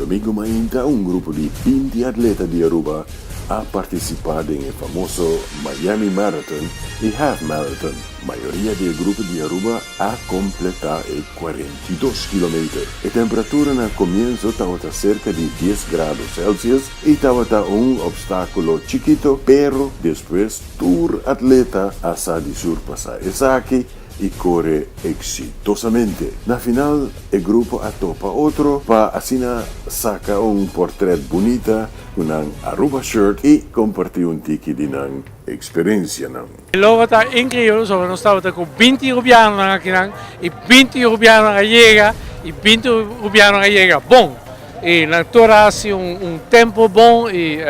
Diadomingo mainta un grupo di 20 atleta di Aruba a participa den e famoso Miami Marathon y Half Marathon. Mayoria di e grupo di Aruba a completa e 42 kilometer. E temperatura na comienso tabata cerca di 10 grado Celsius y tabata un obstaculo chikito, pero despues tur atleta a sa di surpasa esaki y core exitosamente. Na final, e grupo a topa otro pa asina saca un portret bunita cu nan Aruba shirt y comparti un tiki di nan experiencianan. Logo ta increibel, so nos tabata cu 20 rubiano aki nan y 20 rubiano a yega y 20 rubiano a yega bon. Y nan tur a haci un tempo bon y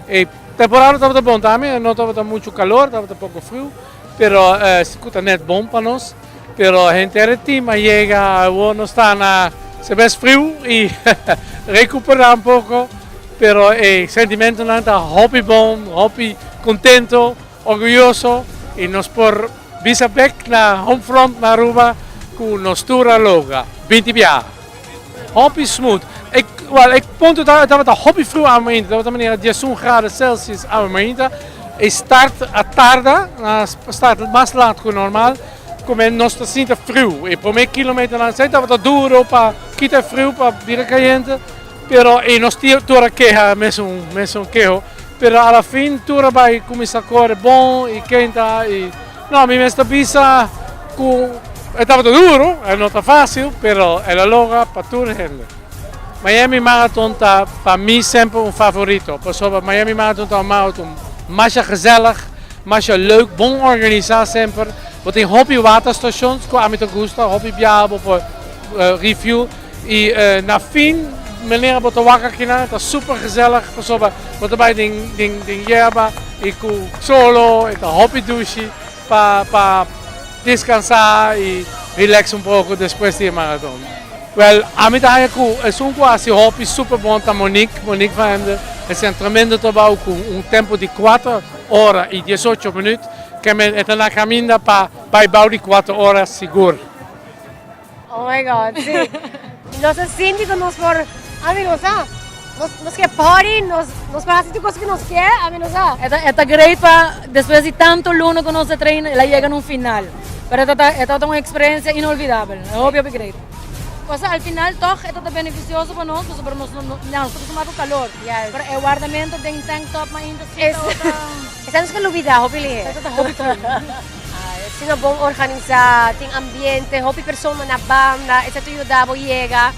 e temporada tabata bon tambe, no tabata mucho calor, tabata poco frio, pero ta net bon pa nos. Pero henter e team a yega, nos ta na se bes frio y recupera un poco, pero e sentimentonan ta hopi bon, hopi contento, orguyoso y nos por bisa bek na home front na Aruba cu nos tur a logra 20 biaha. Hopi smooth. Well, e punto tabata hopi frio ainda, tabata manera 11 grado Celsius ainda. E start a tarda, start mas laat cu normal, como nos ta sinti frio. E prome kilometer nan sei tabata duro pa kita frio pa bira cayente, pero e nos tur a keha mesun keho. Pero a la fin tur a bay cuminsa core bon y kenta y no, mi mes ta bisa cu e tabata duro, e no ta facil, pero el a logra pa tur hende. Miami Marathon ta pa mi semper un favorito, pasobra Miami Marathon ta un marathon mas gezellig, mas leuk, bon organisa semper. Bo tin hopi waterstations, cu ami ta gusta, hopi biaha por refuel. Y na fin, manera bo ta wak aki nan, ta super gezellig, pasobra bo ta bay den yerba y cu solo, y ta hopi dushi pa descansa y relax un poco despues di e marathon. Well, ami ta haya cu esun cu haci hopi super bon ta Monique van Emden. E un tremendo trabou cu un tempo di 4 ora y 18 minuut, cu ta na caminda pa bay bou di 4 ora sigur. Oh my God, si. Nos a sinti cu nos por, ami no sa, nos kier party, nos por haci cos cu nos kier, ami no sa. E ta great pa despues di tanto luna cu nos a train, el a yega na un final. Pero e ta un experiencia inolvidabel. Hopi, hopi great. Osea, al final toch e ta beneficioso pa nos, pasobra nos no ta acostuma cu calor. Pero e wardamento den tank top ainda si ta. Esey nos cu lubida, hopi lihe. Ta hopi frio. Asina bon organisa, tin ambiente, hopi persona na banda, esey ta yuda bo yega.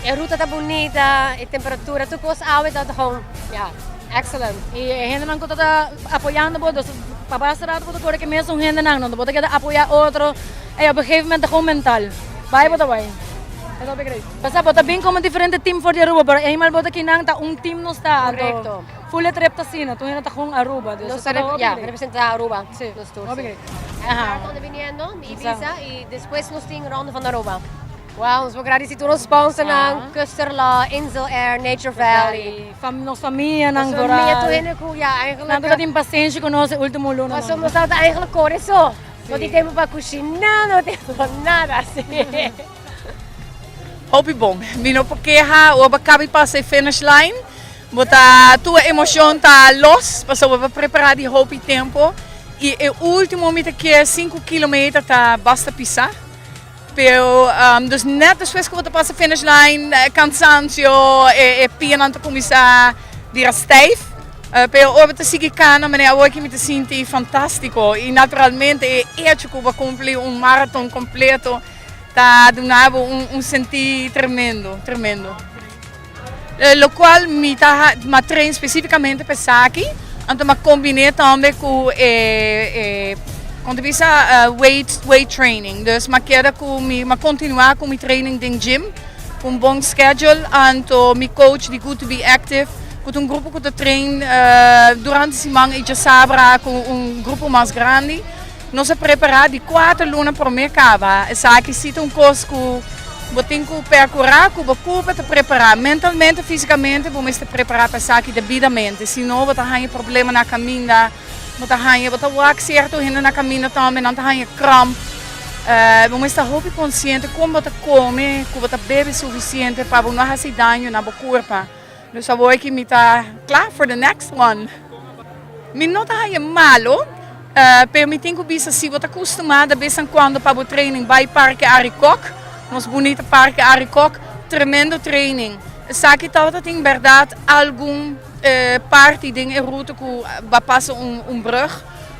E ruta ta bunita, e temperatura, tur cos awe ta gewoon, ja, excellent. Y e hendenan cu ta apoyando bo, dus pa basta rato bo ta core cu e mesun hendenan, no bo ta keda apoya otro. Y op een gegeven moment gewoon mental. Bay bo ta bay. Ta hopi great. Pasa bo ta bin como diferente team for di Aruba, pero eenmaal bo ta kinan ta un team nos ta. Correcto. Full e trip ta asina, tur hende ta gewoon Aruba. Dus Nos ta, ja, representa Aruba. Si. Nos tur, Hopi si. Great. Marathon viniendo, Ibiza, y despues nos tin Ronde van Aruba. Wow, nos ta gradici tur nos sponsornan, Custerlaw, Insel Air, Nature Valley. Nos famianan. Nos famia, tur hende cu, ja, eigenlijk. Nan tin pasenshi cu nos e ultimo luna. Nos nos tabata eigenlijk core so. No tin tempo pa cushina, no tin tempo pa nada, si. Hopi bon. Mi no por keha, bo a caba di pasa e finish line. Bo ta tur emocion ta los, pasobra bo a prepara di hopi tempo. Y e ultimo mi ta kier 5 kilometer ta basta pisa. Pero dus net despues cu bo ta pasa finish line, cansancio, e pianan ta cuminsa bira stijf. Pero ora bo ta sigui cana, manera awor cu mi ta sinti fantastico. Y naturalmente e hecho cu bo a cumpli un marathon completo ta duna bo un senti tremendo, tremendo. Locual mi ta m'a train specificamente pa esaki, anto m'a combine tambe cu e con ta bisa weight training. Dus m'a keda cu mi, m'a continua cu mi training den gym, cu un bon schedule, anto mi coach di Good to Be Active, cu ta un grupo cu ta train durante siman y diasabra cu un grupo mas grandi. Nos a prepara di 4 luna prome caba. Esaki si ta un cos cu bo tin cu percura cu bo curpa ta prepara mentalmente, fisicamente, bo mester prepara pa esaki debidamente. Si no, bo ta haya problema na caminda, bo ta haya, bo ta wak cierto hende na caminda tambe, nan ta haya kramp. Bo mester ta hopi konsiente kon bo ta kome, ku bo ta bebe sufisiente pa bo no hasi daño na bo kurpa. Dus awor ki mi ta kla for the next one. Mi no ta haña malo, pero mi tin ku bisa si bo ta kustumá de bes en kuando pa bo training bai Parke Arikok, nos bunita Parke Arikok, tremendo training. Esaki tabata tin bèrdat algun parti den e ruta ku ba pasa un brug,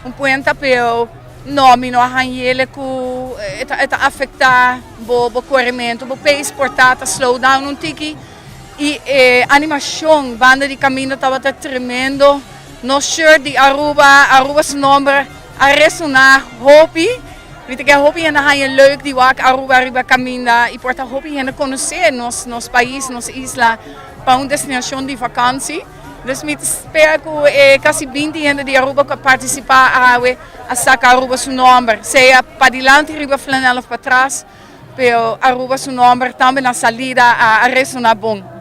un puenta, pero no, mi no a hañ'ele ku e ta afektá bo korementu, bo pace por ta ta slow down un tiki. Y e animacion banda di caminda tabata tremendo. Nos shirt di Aruba, Aruba su nomber a resona hopi. Mi ta kere hopi hende haña leuk di wak Aruba riba caminda y por ta hopi hende conoce nos nos pais, nos isla pa un destinacion di vakantie. Dus mi ta spera cu e casi 20 hende di Aruba cu a participa awe a saca Aruba su nomber, sea padilanti riba flanel of patras. Pero Aruba su nomber tambe na salida a resona bon.